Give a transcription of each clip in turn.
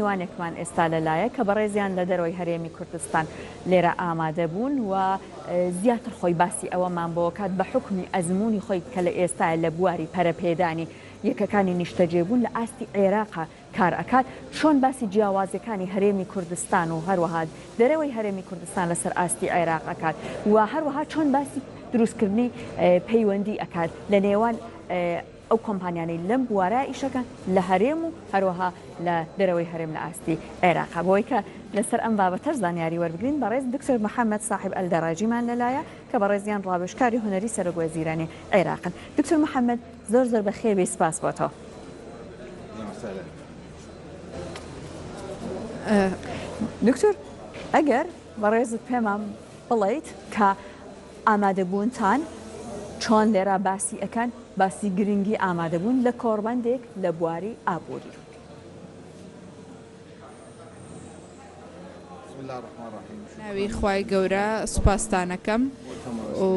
میوانێکمان ئێستا لەلایە کە بەڕێزیان لە دەرەوەی هەرێمی کوردستان لێرە ئامادە بوون و زیاتر خۆی باسی ئەوەمان بۆ کات بە حوکمی ئەزموونی خۆی کە لە ئێستا لە بواری پەرەپێدانی یەکەکانی نیشتەجێبوون لە ئاستی عێراقا کار ئەکات، چۆن باسی جیاوازیەکانی هەرێمی کوردستان و هەروەها دەرەوەی هەرێمی کوردستان لەسەر ئاستی عێراق ئەکات و هەروەها چۆن باسی دروستکردنی پەیوەندی ئەکات لە نێوان ئەو کۆمپانیانەی لەم بوارە ئیشەکەن لە هەرێم و هەروەها لە دەرەوەی هەرێم لە ئاستی عێراقا بۆی کە لەسەر ئەم بابەتەش زانیاری وەربگرین بەڕێز دکتۆر محەممەد ساحب ئەلدەراجیمان لەلایە کە بەڕێزیان ڕاوێژکاری هونەری سەرۆک وەزیرانی عێراقن. دکتۆر محەممەد زۆر زۆر بەخێربێی سپاس بۆ تۆ. دکتۆر ئەگەر بەڕێزت پێمان بڵێیت کە ئامادەبوونتان چۆن لێرە باسی ئەکەن باسی گرنگی ئامادەبوون لە کۆڕبەندێک لە بواری ئابووری. ناوی خوای گەورە سوپاستانەکەم و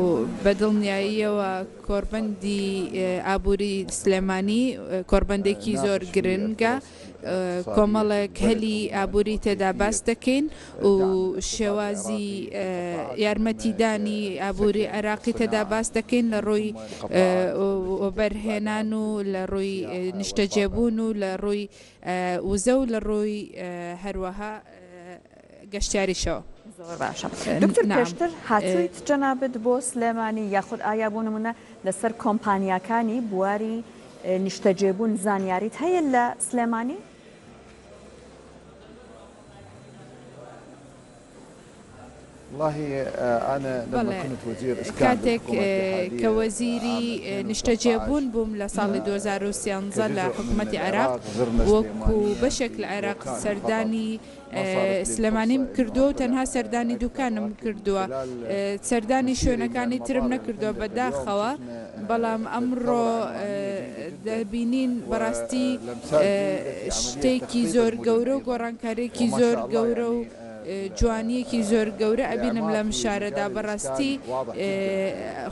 بە دڵنیاییەوە کۆڕبەندی ئابووری سلێمانی کۆڕبەندێکی زۆر گرنگە کۆمەڵێک هەلی ئابووری تێدا باس دەکەین و شێوازی یارمەتیدانی ئابووری عێراقی تێدا باس دەکەین لە ڕووی وەبەرهێنان و لە ڕووی نیشتەجێبوون و لە ڕووی وزە و لە ڕووی هەروەها گەشتیاریشەوە. زۆر باشە دکتۆر پێشتر هاتوویت جەنابت بۆ سلێمانی یاخود ئایا بۆ نمونە لەسەر کۆمپانیاکانی بواری نیشتەجێبوون زانیاریت هەیە لە سلێمانی؟ بەڵێ، کاتێک کە وەزیری نیشتەجێبوون بووم لە ساڵی 2013 لە حکومەتی عێراق، وەکو بەشێک لە عێراق سەردانی سلێمانیم کردووە و تەنها سەردانی دوکانم کردووە، سەردانی شوێنەکانی ترم نەکردووە بەداخەوە، بەڵام ئەمڕۆ دەبینین بەڕاستی شتێکی زۆر گەورە و گۆڕانکارییەکی زۆر گەورە و جوانیەکی زۆر گەورە ئەبینم لەم شارەدا بەڕاستی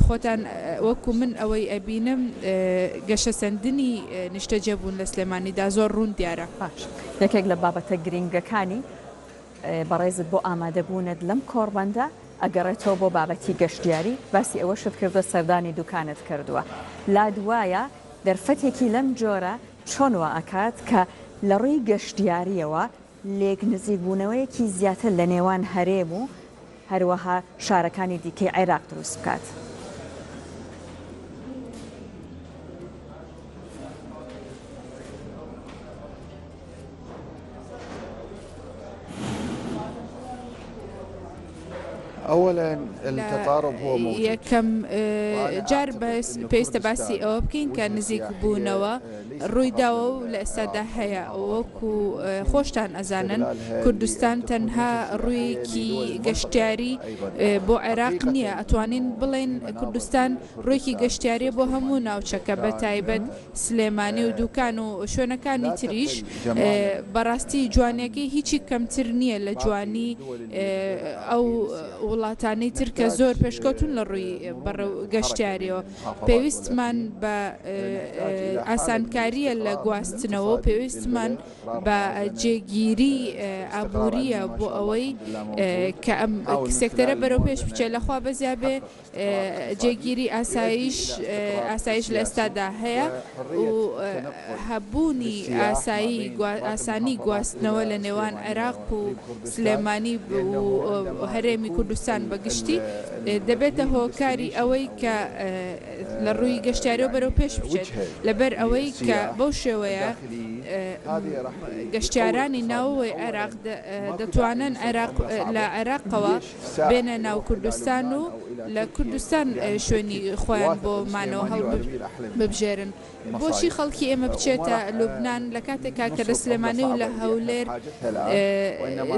خۆتان وەکو من ئەوەی ئەبینم گەشەسەندنی نیشتەجێبوون لە سلێمانیدا زۆر ڕوون دیارە. باش یەکێک لە بابەتە گرینگەکانی بەڕێزت بۆ ئامادەبوونت لەم کۆڕبەندە ئەگەڕێتەوە بۆ بابەتی گەشتیاری باسی ئەوەشت کردووە سەردانی دوکانت کردووە لات وایە دەرفەتێکی لەم جۆرە چۆن وا ئەکات کە لە ڕووی گەشتیاریەوە لێک نزیکبوونەوەیەکی زیاتر لە نێوان هەرێم و هەروەها شارەکانی دیکەی عێراق دروست بکات. یەکەم جار پێویستە باسی ئەوە بکەین کە نزیکبوونەوە ڕوویداوە و لە ئێستادا هەیە وەکو خۆشتان ئەزانن کوردستان تەنها ڕوویەکی گەشتیاری بۆ عێراق نییە ئەتوانین بڵێین کوردستان ڕوویەکی گەشتیاریە بۆ هەموو ناوچەکە بە تایبەت سلێمانی و دوکان و شوێنەکانی تریش بەڕاستی جوانیەکەی هیچی کەمتر نییە لە جوانی ئەو وڵاتانەی تر کە زۆر پێشکەوتون لە ڕووی گەشتیاریەوە پێویستمان بە ئاسانکارییە لە گواستنەوە و پێویستمان بە جێگیری ئابوورییە بۆ ئەوەی کە ئەم سێکتەرە بەرەوپێش بچێت لە خوا بەزیا بێ جێگیری ئاسایش ئاسایش لە ئێستادا هەیە و هەبوونی ئاسایی ئاسانی گواستنەوە لە نێوان عێراق و سلێمانی و هەرێمی کوردستان بە گشتی دەبێتە هۆکاری ئەوەی کە لە ڕووی گەشتیاریەوە بەرەو پێش بچێت لەبەر ئەوەی کە بەو شێوەیە گەشتیارانی ناوەوەی عێراق دەتوانن عێراق لە عێراقەوە بێنە ناو کوردستان و لە کوردستان شوێنی خۆیان بۆ مانەوە هەڵببژێرن. بۆچی خەڵکی ئێمە بچێتە لوبنان لە کاتێکا کە لە سلێمانی و لە هەولێر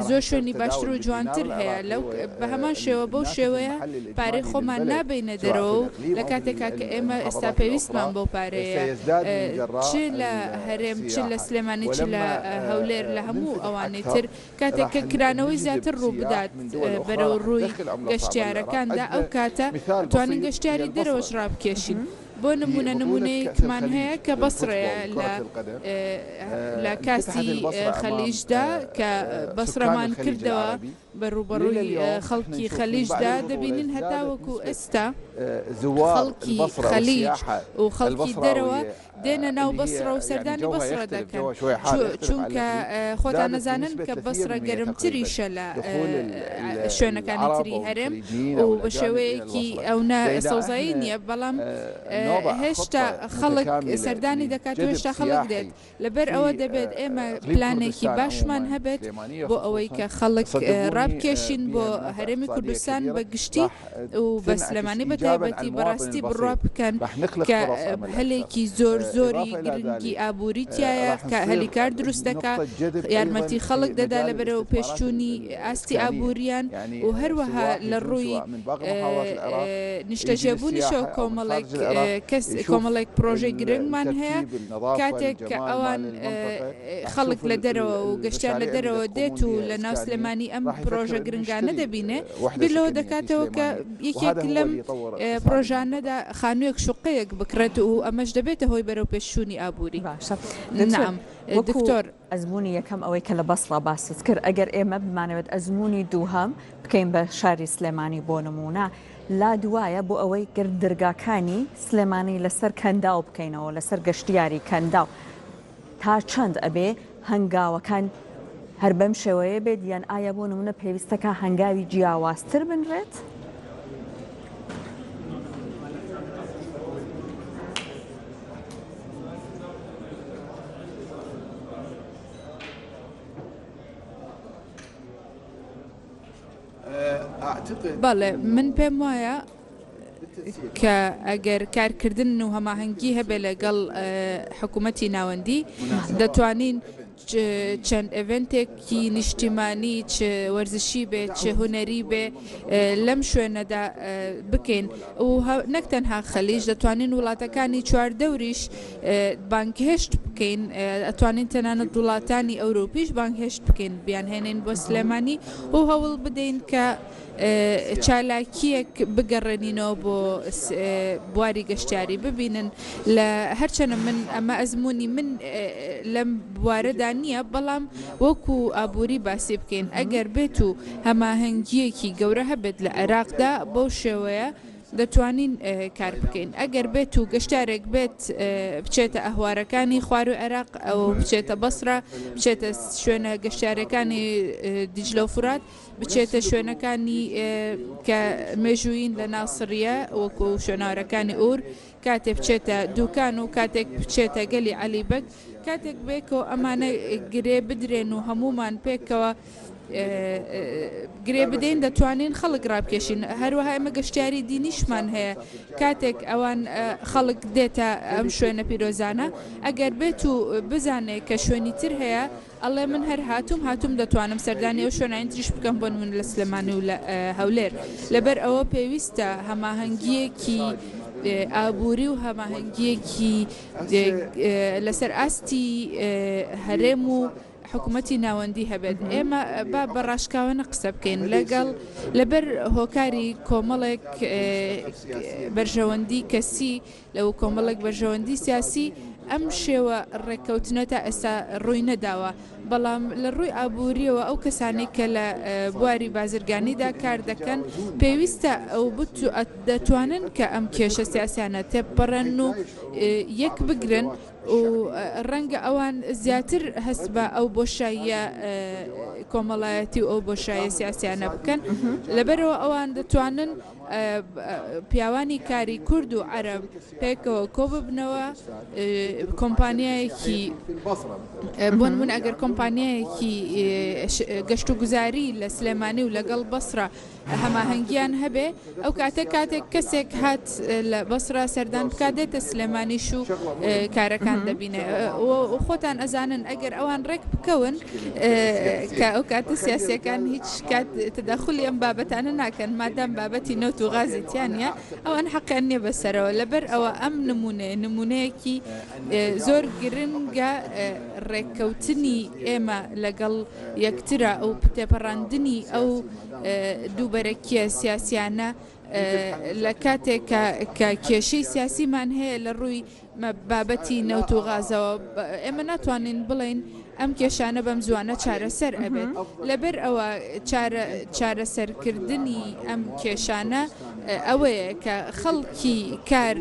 زۆر شوێنی باشتر و جوانتر هەیە لەو بە هەمان شێوە بەو شێوەیە پارەی خۆمان نابەینە دەرەوە و لە کاتێکا کە ئێمە ئێستا پێویستمان بەو پارەیە چ لە هەرێم چ لە سلێمانی چ لە هەولێر لە هەموو ئەوانەی تر کاتێک کە کرانەوەی زیاتر ڕووبدات بەرەو ڕووی گەشتیارەکاندا ئەو کاتە توانین گەشتیاری دەرەوەش ڕابکێشین. بۆ نموونە نموونەیەکمان هەیە کە بەسڕەیە لە لە کاسی خەلیجدا کە بەسڕەمان کردەوە بە ڕووبەڕووی خەڵکی خەلیجدا دەبینین هەتاوەکو ئێستا خەڵکی خەلیج و خەڵکی دەرەوە دێنە ناو بەسڕە و سەردانی بەسڕە دەکەن، چونکە خۆتان ئەزانن کە بەسڕە گەرمتریشە لە شوێنەکانی تری هەرێم و بە شێوەیەکی ئەونە سەوزایی نییە، بەڵام هێشتا خەڵک سەردانی دەکات و هێشتا خەڵک دێت. لەبەر ئەوە دەبێت ئێمە پلانێکی باشمان هەبێت بۆ ئەوەی کە خەڵک ڕابکێشین بۆ هەرێمی کوردستان بە گشتی و بە سلێمانی بە تایبەتی بەڕاستی بڕوا بکەن کە هەلێکی زۆر زۆری گرنگی ئابووری تیایە کە هەلی کار دروست دەکا یارمەتی خەڵک دەدا لە بەرەو پێشچوونی ئاستی ئابووریان و هەروەها لە ڕووی نیشتەجێبوونیشەوە کۆمەڵێک کەس کۆمەڵێک پرۆژەی گرنگمان هەیە کاتێک کە ئەوان خەڵک لە دەرەوە و گەشتیار لە دەرەوە دێت و لە ناو سلێمانی ئەم پرۆژە گرنگانە دەبینێ بیر لەوە دەکاتەوە کە یەکێک لەم پرۆژانەدا خانوویەک شوقەیەک بکڕێت و ئەمەش دەبێتە هۆی بەرەوپێشچوونی ئابووری. باشە دکتۆر ئەزموونی یەکەم ئەوەی کە لە بەسڕە باست کرد ئەگەر ئێمە بمانەوێت ئەزموونی دووهەم بکەین بە شاری سلێمانی بۆ نموونە لات وایە بۆ ئەوەی گەر دەرگاکانی سلێمانی لەسەر کەنداو بکەینەوە لەسەر گەشتیاری کەنداو تا چەند ئەبێ هەنگاوەکان هەر بەم شێوەیە بێت یان ئایا بۆ نمونە پێویستەکە هەنگاوی جیاوازتر بنرێت؟ بەڵێ، من پێم وایە کە ئەگەر کارکردن و هەماهەنگی هەبێ لەگەڵ حکوومەتی ناوەندی، دەتوانین چەند ئێڤێنتێکی نیشتیمانی چ وەرزشی بێ چ هونەری بێ لەم شوێنەدا بکەین و نەک تەنها خەلیج دەتوانین وڵاتەکانی چواردەوریش بانگهێشت بکەین ئەتوانین تەنانەت وڵاتانی ئەوروپیش بانگهێشت بکەین بیانهێنین بۆ سلێمانی و هەوڵ بدەین کە چالاکییەک بگەڕێنینەوە بۆ بواری گەشتیاری ببینن لە هەرچەنە من ئەمە ئەزمموی من لەم بوارەدا نییە بەڵام وەکو ئابووری باسی بکەین ئەگەر بێت و هەماهەنگییەکی گەورە هەبێت لە عێراقدا بەو شێوەیە دەتوانین کار بکەین ئەگەر بێت و گەشتارێک بێت بچێتە ئەهوارەکانی خواروی عێراق ئەو بچێتە بەسرە بچێتە شوێنە گەشتارەکانی دیجلە و فورات بچێتە شوێنەکانی کە مێژوویین لە ناسریە وەکو شوێنەوارەکانی ئور کاتێ بچێتە دوکان و کاتێک بچێتە گەلی عەلی بەگ کاتێک بێکەوە ئەمانە گرێ بدرێن و هەموومان پێکەوە گرێ بدەین دەتوانین خەڵک ڕابکێشین هەروەها ئێمە گەشتیاری دینیشمان هەیە کاتێک ئەوان خەڵک دێتە ئەم شوێنە پیرۆزانە ئەگەر بێت و بزانێ کە شوێنی تر هەیە ئەڵێ من هەر هاتووم هاتووم دەتوانم سەردانی ئەو شوێنانی تریش بکەم بۆ نمونە لە سلێمانی و لە هەولێر لەبەر ئەوە پێویستە هەماهەنگییەکی ئابووری و هەماهەنگییەکی لەسەر ئاستی هەرێم و حکوومەتی ناوەندی هەبێت ئێمە با بە ڕاشکاوانە قسە بکەین لەگەڵ لەبەر هۆکاری کۆمەڵێک بەرژەوەندی کەسی لەو کۆمەڵێک بەرژەوەندی سیاسی ئەم شێوە ڕێککەوتنە تا ئێستا ڕووی نەداوە، بەڵام لە ڕووی ئابوورییەوە ئەو کەسانەی کە لە بواری بازرگانیدا کار دەکەن پێویستە ئەو دەتوانن کە ئەم کێشە سیاسیانە تێبپەڕێنن و یەک بگرن و ڕەنگە ئەوان زیاتر هەست بە ئەو بۆشاییە کۆمەڵایەتی و ئەو بۆشاییە سیاسیانە بکەن لەبەرئەوە ئەوان دەتوانن پیاوانی کاری کورد و عەرەب پێکەوە کۆببنەوە کۆمپانیایەکی بۆ نمونە ئەگەر کۆمپانیایەکی گەشتوگوزاری لە سلێمانی و لەگەڵ بەسرە هەماهەنگیان هەبێ ئەو کاتە کاتێک کەسێک هات لە بەسرە سەردان بکات دێتە سلێمانیش و کارەکان دەبینێ و خۆتان ئەزانن ئەگەر ئەوان ڕێک بکەون کە ئەو کاتە سیاسیەکان هیچ کات تەدەخولی ئەم بابەتانە ناکەن مادام بابەتی نەوت و غازی تیا نیە ئەوان حەقیان نیە بەسەرەوە لەبەر ئەوە ئەم نمونەیە نمونەیەکی زۆر گرنگە ڕێککەوتنی ئێمە لەگەڵ یەکترە و تێپەڕاندنی ئەو دووبەرەکیە سیاسیانە. لە کاتێک کە کێشەی سیاسیمان هەیە لە ڕووی بابەتی نەوت و غازەوە، ئێمە ناتوانین بڵێین ئەم کێشانە بەم زووانە چارەسەر ئەبێت. لەبەر ئەوە چارەسەرکردنی ئەم کێشانە ئەوەیە کە خەڵکی کار،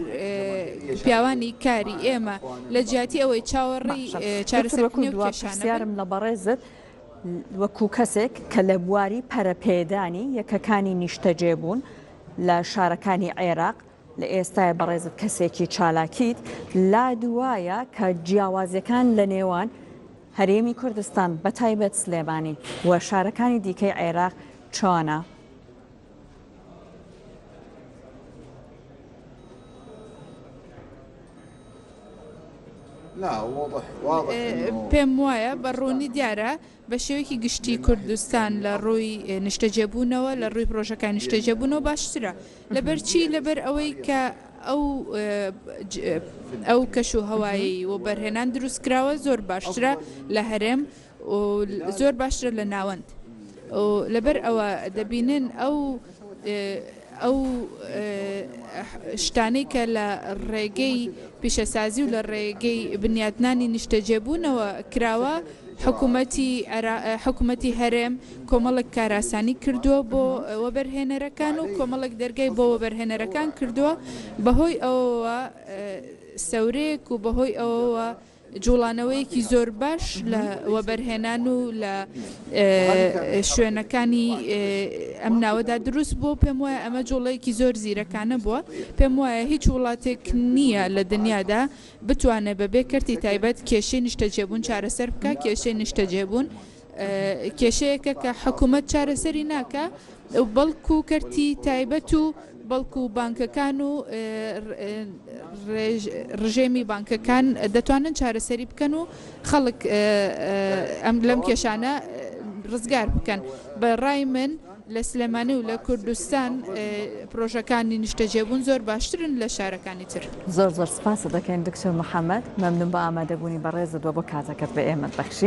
پیاوانی کاری ئێمە لە جیاتی ئەوەی چاوەڕێی چارەسەرکردنی ئەو کێشانە بن. وەکو کەسێک کە لە بواری پەرەپێدانی یەکەکانی نیشتەجێبوون لە شارەکانی عێراق لە ئێستای بەڕێزت کەسێکی چالاکیت لات وایە کە جیاوازیەکان لە نێوان هەرێمی کوردستان بە تایبەت سلێمانی و شارەکانی دیکەی عێراق چۆنە؟ پێم وایە بە ڕوونی دیارە بە شێوەیەکی گشتی کوردستان لە ڕووی نیشتەجێبوونەوە لە ڕووی پرۆژەکانی نیشتەجێبوونەوە باشترە لەبەر چی لەبەر ئەوەی کە ئەو ئەو کەش و هەوایی وەبەرهێنان دروست کراوە زۆر باشترە لە هەرێم و زۆر باشترە لە ناوەند و لەبەر ئەوە دەبینن ئەو ئەو شتانەی کە لە ڕێگەی پیشەسازی و لە ڕێگەی بنیاتنانی نیشتەجێبوونەوە کراوە، حکوومەتی حکوومەتی هەرێم کۆمەڵێک کارئاسانی کردووە بۆ وەبەرهێنەرەکان و کۆمەڵێک دەرگای بۆ وەبەرهێنەرەکان کردووە، بەهۆی ئەوەوە سەورەیەک و بەهۆی ئەوەوە جوڵانەوەیەکی زۆر باش لە وەبەرهێنان و لە شوێنەکانی ئەم ناوەدا دروست بووە، پێم وایە ئەمە جوڵەیەکی زۆر زیرەکانە بووە، پێم وایە هیچ وڵاتێک نییە لە دنیادا بتوانێت بەبێ کەرتی تایبەت کێشەی نیشتەجێبوون چارەسەر بکات، کێشەی نیشتەجێبوون کێشەیەکە کە حکومەت چارەسەری ناکا بەڵکو کەرتی تایبەت و بەڵکو بانکەکان و ڕژێمی بانکەکان دەتوانن چارەسەری بکەن و خەڵک ئەم لەم کێشانە ڕزگار بکەن. بە ڕای من لە سلێمانی و لە کوردستان پرۆژەکانی نیشتەجێبوون زۆر باشترن لە شارەکانی تر. زۆر زۆر سپاست دەکەین دکتۆر محەمەد، مەمنون بۆ ئامادەبوونی بەڕێزت و بۆ کاتەکەت بە ئێمەت بەخشی.